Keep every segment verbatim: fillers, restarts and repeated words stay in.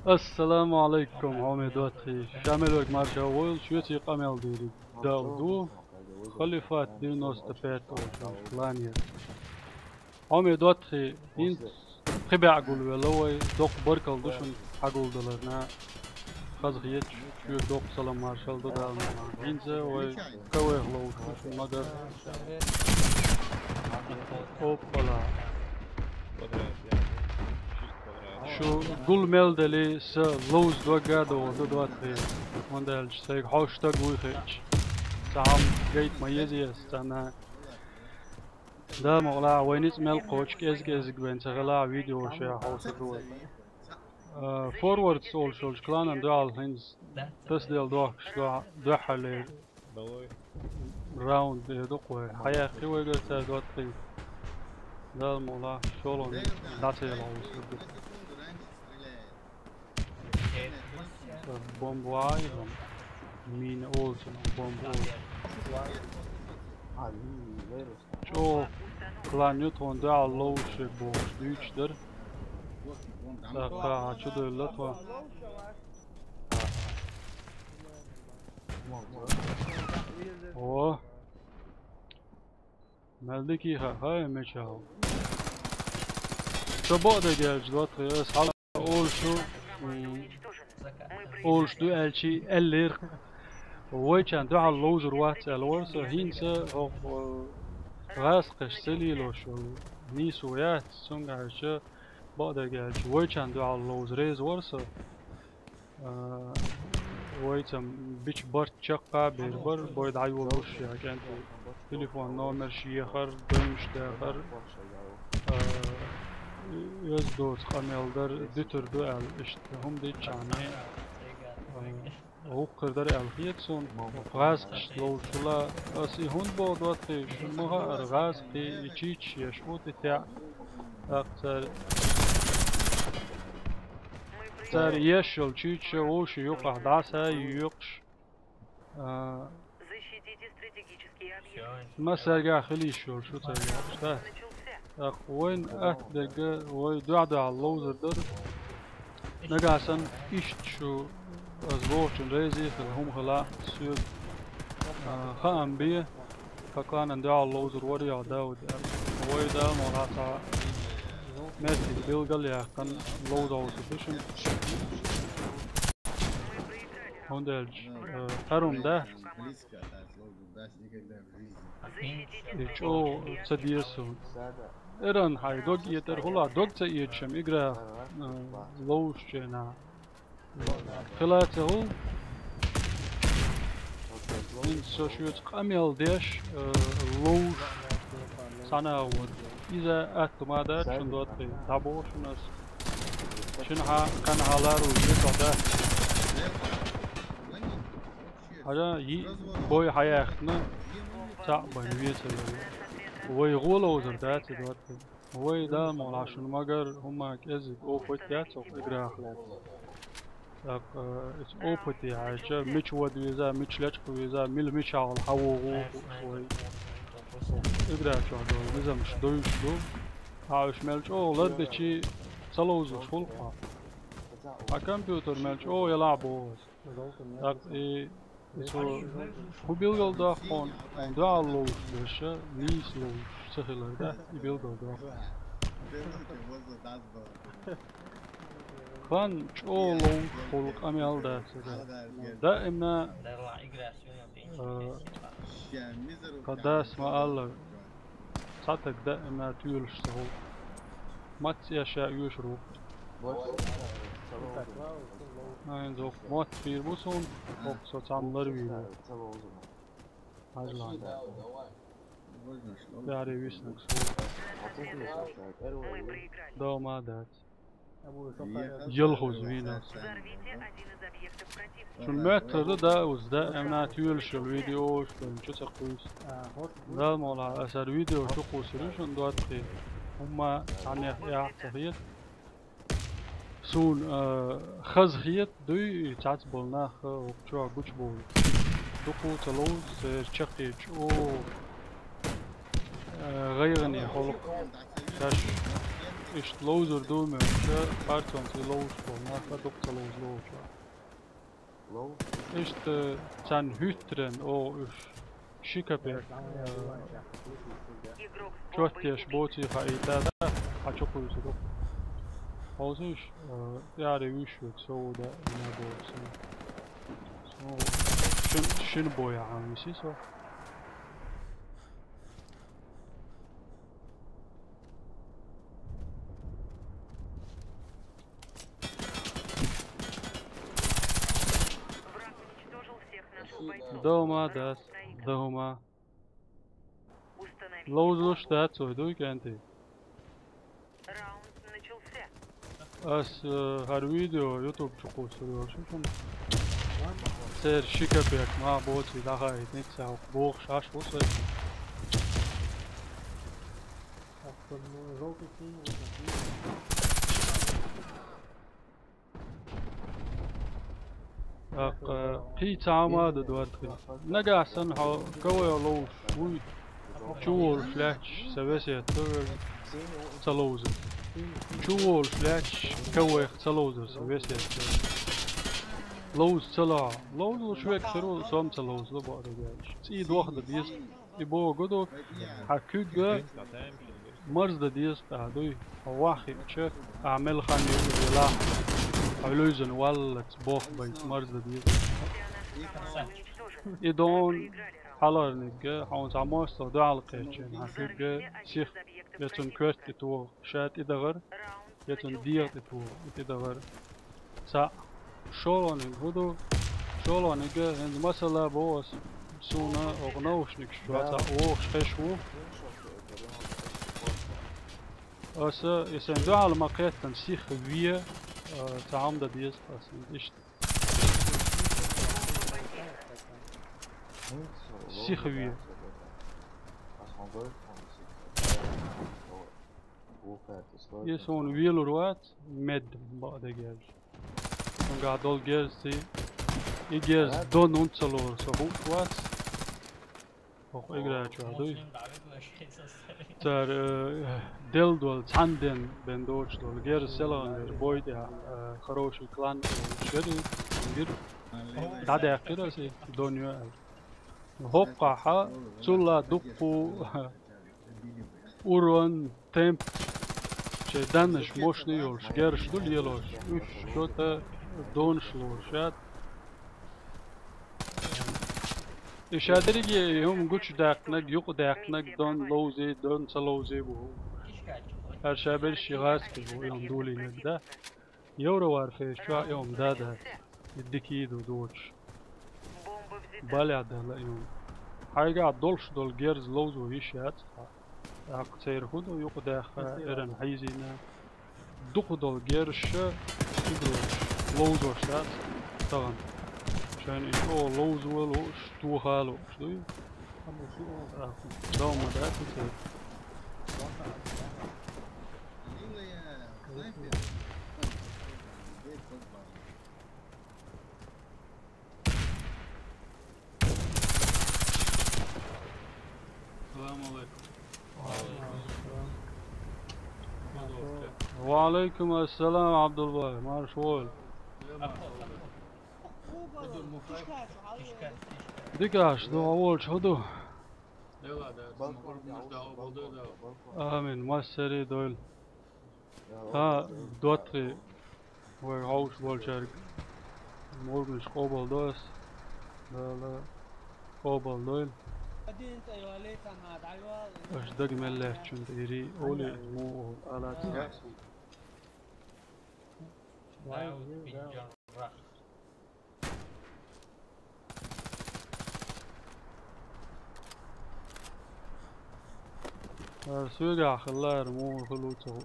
Ассаламу алейкум, хьоме доттагӀий. Ша мел верг марша войла, шуьца къамел дийриг дала ду. Халифат девяносто пять олуш клан яр. Хьоме доттагӀий, хӀинца пхи бӀаь гулвелла вай, доккха баркалла ду шуна хьагулдаларна. Хазахеташ, шуьга доккха салам маршалла ду Дала мукъ лахь. ХӀинца вай КВ-х ловш ду шуна магар. Оппала. Шу гул мел дели, са ловза дог а догӀур ду доттагӀий. ХӀунда аьлча сайга хьо стаг вуй хеташ. Цхьа хӀама гайта ма еза ас царна. Дала мукъ лахь, вай ницкъ мел кхочу, кӀезиг-кӀезиг вайн ца хилахь, видео ше хьовсур ду вай. А, Forwards олуш йолчу кланан дуьхьал хӀинца тасаделла дохкуш дуьхьал, дуьхьал раунд эр ду-кх вай. Хьаяккхи вайгара цара доттагӀий. Дала мукъ лахь, шолгӀа дӀа ца яла хьовсур ду. Бомба вай, мина олучун бомба олу. ЧӀогӀа клан ю тхуна дуьхьал ловш бохуш дуьйцуш дара. ТӀаккха хьан чу девлла тхо. О! Мел дика хаа, хаа, мичахь. Ца бакъдерг аьлча, доттагӀий, ас хьал олуш ду, м, олуш ду аьлчи, аьллера. Вайчарна дуьхьал ловзур вац аьлла вара со, хӀинца хӀокху, э, гӀазкхаша ца лелош йолу нийсо яц, цуьнга аьлча, бакъдерг аьлча, вайчарна дуьхьал ловза реза вара со. А, вайца бича барт чекх а бер бара, бой дӀайолуш я кӀентий. Телефон номерш ехар, девнаш дахар, а, оьзда доцу къамел дар, дуьтур ду аьлла, иштта хӀума диччахьана, а, гӀуккхур дара аьлла хета суна. ГӀазкхашца ловзула, ас и хӀунда боху доттагӀий, шуна ма хаьара, гӀазкхий и чийчаш еш ву тӀе теӀа. ТӀаккха цара Цара еш йолу чуьйча вовшийн юкъахь дӀаса а йоькъуш. А, Защитите стратегические объекты. Массаьрга хила йиш йолуш ю цара йоькъуш, да? ТӀаккха вайна атта дерг, вай дуьхь-дуьхьал ловзар дара. Нагахь санна иштта шу, ас бохучун реза хила хӀума хила, соьга, а, хаам бе. Хьан кланан дуьхьал ловзур вара йоах Дауд аьлла. Вай Дала ма лаца меттиг билгал яьккхина ловза хьовсур ду шуна. ХӀунда аьлча, э, хӀара хӀума дац. И чӀогӀа ца деза суна. Эран хьайн дог этар хӀула, дог ца эташ-м игра, э, ловзучу хенахь. Хила ца хӀу? ХӀинца со шуьца къамел деш, э, ловш цхьана а вон. Иза атта ма дац, шуна доттагӀий, дӀабоху шуна ас. Шина хьа-, кхана хьалар ву, еза дац. Хьажа, йиъ бой хьаяьккхина, цхьаъ бан вецар вай. Вай гӀо ловзар дац и доттагӀий. Вай Дала ма лаца шуна магар хӀума кӀезиг опыт яц оха играх лаьцна. ТӀаккха, э, иза опыте хьаьжча, мича вада веза, мича лечкъа веза, мила мичахьал хьавогӀу хууш вай. Игра чохь долу низамаш дуьйцуш ду. Хьан уьш мел чӀогӀа лардичи ца ловзуш хуьлу хьан. Хьан компьютер мел чӀогӀа ялахь боху аса. ТӀаккха и, и цо хӀун билгал доккху хьуна, хьуна дуьхьал ловзуш дерш, нийса ловзуш ца хилар дац, и билгал доккху. Хан чӀогӀа ловзуш хуьлу къамел дац аса. Даимна, а, тхан дас ма аллара. Цхьа таг даимна тоьлуш ца хуьлу. Мацца ша оьшур ву. Айн зох мотт пийр бу суна, хӀокху со цхьамма ларвийр ву. Хьажлан. Яре виснаг суна. Дома дац. Ялхуз вийна. Шун моьттар ду да уз, да, эмна туьйлуш йолу видеош, бен чу ца кхуьйсу. Дала молахь, аса видео чу кхуссур ю шун доттагӀий. ХӀумма цхьаннех яхь ца хета. Суна, а, хаза хета, дуй, и цхьацца болу нах, а, чохь гучу бовлу. Дукха ца ловзу, церан чаккхечу, о, а, гӀайгӀане хьолу. Шаьш Иштта ловзур ду мегаш, харцонца ловзуш болу нах а дукха ца ловзу ловзуш. Лов? Иштта царна хӀуьттаран оха уьш ши капек, э, чот еш боций хаийта, хьан чу кхуьйсур ду. Хьовсийша, э, тӀаьхьара вуьйш ву со ву даима боху сан. Со шин, шина бойахь виси со. Враг уничтожил всех наших бойцов. Дома, да, дома. Установите. Ловзуш дац вай, дуй кӀентий? Раунд начался. Ас, э, хӀара видео YouTube чу кхуссур йолуш ю шуна. Церан ши капек ма боций дӀахаийта, ницкъ ца хьокху бохуш Ӏаш ву сайга. ТӀаккха кхин цхьа хӀума а дан дора тхуна. Нагахь санна хьо КВ ловзуш вуй, чуволуш лаьтташ сан весет ду, ца ловзар. Чуволуш лаьтташ КВ-х ца ловзар сан весет ду. Ловза ца лахь. Ловзалуш векхар ву, со-м ца ловзало бакъдерг аьлча. ЦӀий дохдан деза. И боху ду, хьан куьг а марздан деза тӀаккха, дуй. Хьо ваххиъча, ахьа мел хан ю а велахь, хьо луьйзина валлалц боху байца марздан деза. И дона хьалхарниг а, хьуна цхьа мостагӀа дуьхьал кхеччина, хьан куьг а сиха, я цунна коьрта тӀе тоха, ша тӀедахар, я цунна дегӀа тӀе тоха, и тӀедахар. Цхьаъ. ШолгӀаниг хӀун ду? ШолгӀаниг а, хӀинца масала боху ас, суна оха наушникаш чохь цхьаъ вогӀуш хезаш ву. Аса, и сайн дуьхьал ма-кхеттина, сиха ве, а, цхьа хӀума дан деза аса, иштта. Сиха ве. И суна велур вац, мед бакъдерг аьлча. Цуьнгахь долу герзаций, и герз дон хӀунда ца лору со хууш вац. ХӀокху игра чохь дуй. Цара, э, делла долу цхьана ден бен доцуш долу герз селхана вер бой тӀехь, э, хороший клан олуш яра, гира. ДӀадаьккхира аса, дон йо аьлла. ХӀоккхахьа цул а дуккха урон, темп, шайн даннаш мощный йолуш, герзаш ду лелош, уьш чота донаш лоруш яц. И ша дерриге и хӀума гучудаьккхинарг, юкъадаьккхинарг, дон ловзий, дон ца ловзий бу. ХӀара ша берш ши гӀазкхи бу, и хӀума долийнарг, да? Евроварфейс чохь и хӀума да дац. И дика йийду доцуш. Балехь даьлла и хӀума. Хьайгахь долуш долу герз ловзо йиш яц хьан. ТӀаккха церан хӀун ду юкъадаьхна, эрна хьийзийна? Дукха долу герзаш а, стигалш ловзош дац тахана. Шайна и чӀогӀа ловзо а лууш, тоха а лууш дуй? ТӀаккха дов ма дац и церан. Салам алейкум. Ва алейкум ассалам, Абдулбай, марша войла. Дика аш ду, хьо волчу хӀун ду? Амин, массаре дойла. ХӀан, доттагӀий, вай хьовш болчаьрга мурдаш къобалдо ас. Дала къобалдойла. Аша дага мел лаьттачунна тӀе йирий, олий, муха алаца. Ара соьгахь хилла, ара муха хила ву ца хууш.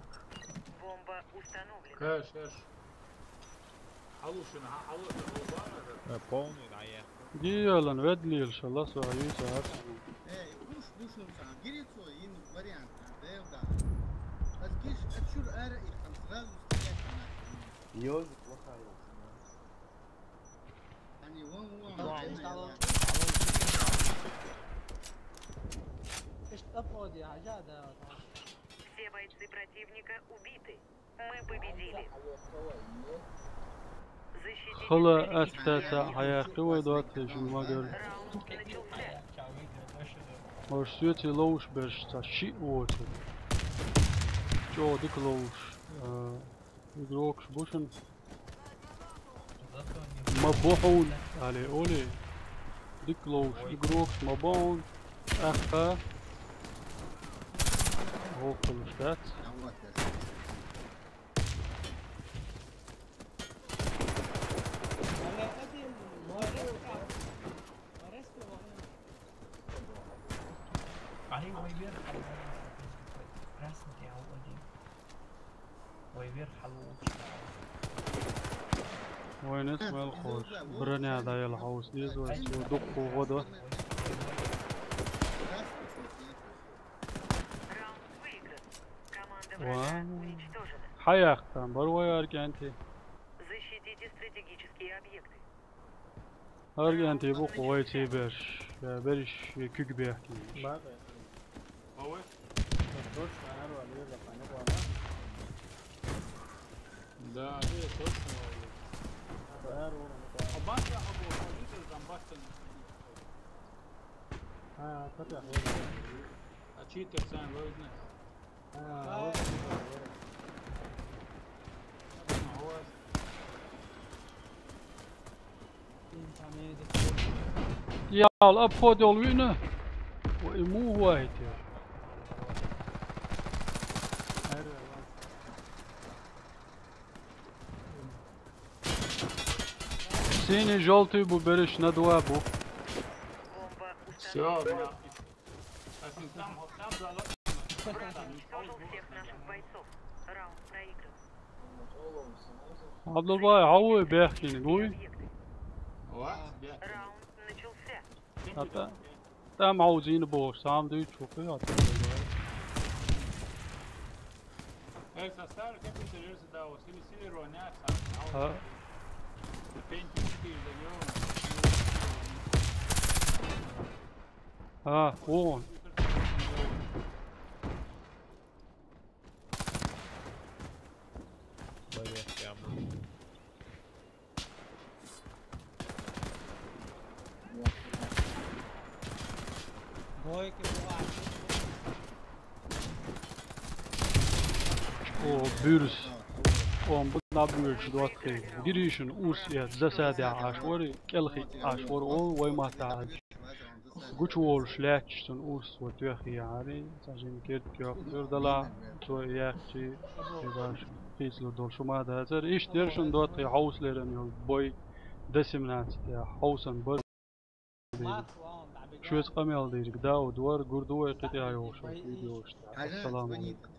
Бомба установлена. Каш, каш. Хьалушина, хьа-, хьалушина, хьалушина. Э, полный, да, я. Гиялан ведлийлаш ласо а йийца ара. Э, куш душун сан, гирицо, ин вариант, да, да. Аз гиш, а чур ара их, там сразу стрелять надо. Ёжик плохая. Все бойцы противника убиты. Мы победили. Защитите стратегические объекты. Хала аттаца хьаяхкы вай доацци шун магар. Раунд начался. Ош свети лоуш берш ца ши уоцу. Чо дик лоуш. Игрокш бушин. Ма бохун, але оле. Дик лоуш игрокш ма бохун. Аха. Гол кылыш дац. Ай, ой, вверх, ай, ой, вверх, ай, ой, вверх. Ой, вверх, ай, ой. Вай, не смел хош. Броня да ял хаус, не звать, всё, дух погода. Раунд выигран. Команда врага уничтожена. Хьаяхтан, бар вай аркянти. Защитите стратегические объекты. Аргентий бу къугъай цебеш. Я бериш, я куьг бехки. Бакъ. Ой. Точно, арва, леза, пани, бана. Да, это точно. Арва, арва. А башня, а бо, а видел, там башня. А, как я? А читер сам, видно. А, вот. Ял, обход йол вина. Ва иму вайти. Синий, жёлтый бу, бериш на два бу. Всё, да. Враг уничтожил всех наших бойцов. Раунд проигран. Абдулбай, хьавуй бехкин, гуй? Раунд начался. Ата, там хьавзин бо, сам дуй чукы, ата. Эй, составили компьютер, да, вот, или, или ронять, а, а. Пенти четыре за него. А, о. О, бюрс. Он бу на бюрс дуатты. Гиришин урс я засадя ашвори, келхи ашвор о, вай мата. Гучуволуш лаьтташ цунна урс ва тоьхна яхьари, цхьа жима керда кхоьхкур дала, цо яхчи, и баш хийцалур долу шу ма дацара. Иштта дершан доттагӀий хьовсалеран йолу бой, Д семнадцать, хьовсан бар. Шуьца къамел дийриг Дауд вара, гур ду вай кхин тӀе йогӀуш видеош. Ассаламу алейкум.